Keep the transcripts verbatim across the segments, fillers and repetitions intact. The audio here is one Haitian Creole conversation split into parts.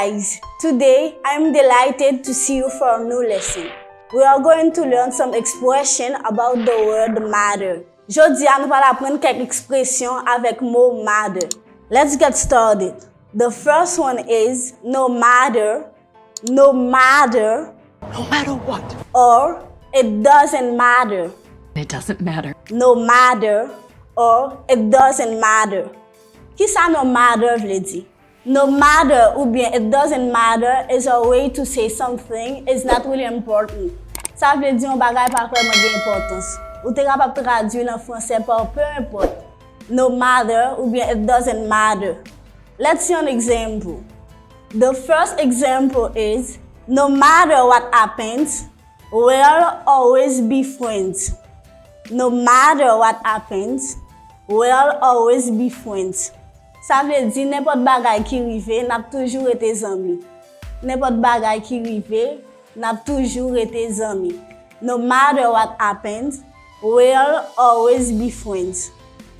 Guys, today I am delighted to see you for a new lesson. We are going to learn some expression about the word matter. Jodi a, nou pral aprann kèk ekspresyon avèk mo matter. Let's get started. The first one is no matter, no matter, No matter what. Or it doesn't matter. It doesn't matter. No matter or it doesn't matter. Kisa no matter vle di? No matter oubyen it doesn't matter is a way to say something is not really important. Sa vle di yon bagay pa vrèman gen enpòtans. Ou te kapab tradui l an fransè pa peu importe. No matter oubyen it doesn't matter. Let's see an example. The first example is no matter what happens, we'll always be friends. No matter what happens, we'll always be friends. Sa vle di nenpòt bagay ki rive, n ap toujou rete zanmi. Nenpòt bagay ki rive, n ap toujou rete zanmi. No matter what happens, we'll always be friends.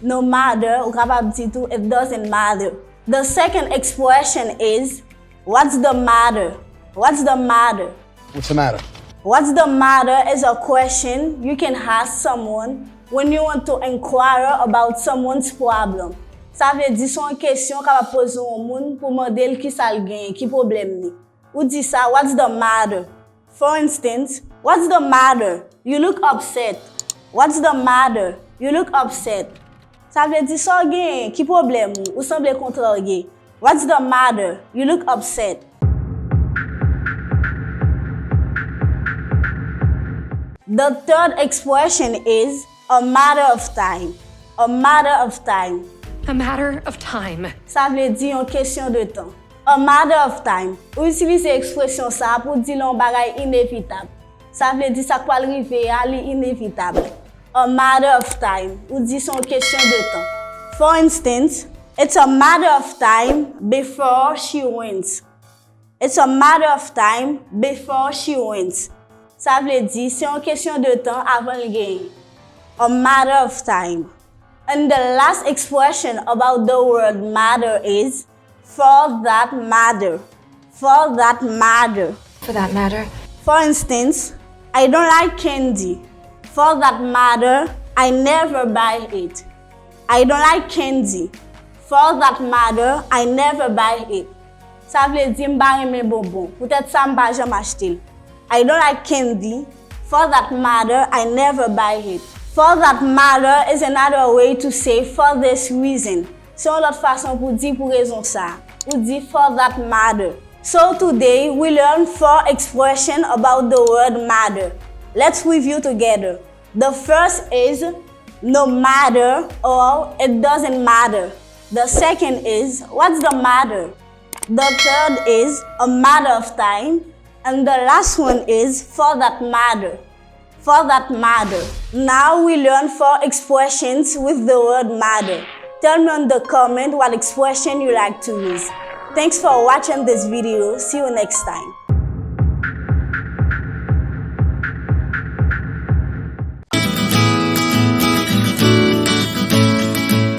No matter, ou kapab di tou, it doesn't matter. The second expression is, what's the matter? What's the matter? What's the matter? What's the matter is a question you can ask someone when you want to inquire about someone's problem. Sa vle di se yon kesyon w kapab poze yon moun pou mande l kisa l genyen, ki pwoblèm li. Ou di sa, what's the matter? For instance, what's the matter? You look upset. What's the matter? You look upset. Sa vle di sa w genyen, ki pwoblèm ou? Ou sanble kontrarye. What's the matter? You look upset. The third expression is a matter of time. A matter of time. A matter of time. Sa vle di yon kesyon de tan. A matter of time. Ou itilize ekspresyon sa a pou w di lè yon bagay inevitab. Sa vle di sa k pral rive a, li inevitab. A matter of time. Ou di se yon kesyon de tan. For instance, it's a matter of time before she wins. It's a matter of time before she wins. Sa vle di se yon kesyon de tan avan l genyen. A matter of time. And the last expression about the word matter is for that matter. For that matter. For that matter, For instance, I don't like candy. For that matter, I never buy it. I don't like candy. For that matter, I never buy it. Sa vle di m pa renmen bonbon. Poutèt sa m pa janm achte l. I don't like candy. For that matter, I never buy it. For that matter is another way to say for this reason. Se yon lòt fason pou di pou rezon sa a. Ou di for that matter. So today we learn four expressions about the word matter. Let's review together. The first is no matter or it doesn't matter. The second is what's the matter? The third is a matter of time. And the last one is for that matter. For that matter. Now we learn four expressions with the word matter. Tell me in the comment what expression you like to use. Thanks for watching this video. See you next time.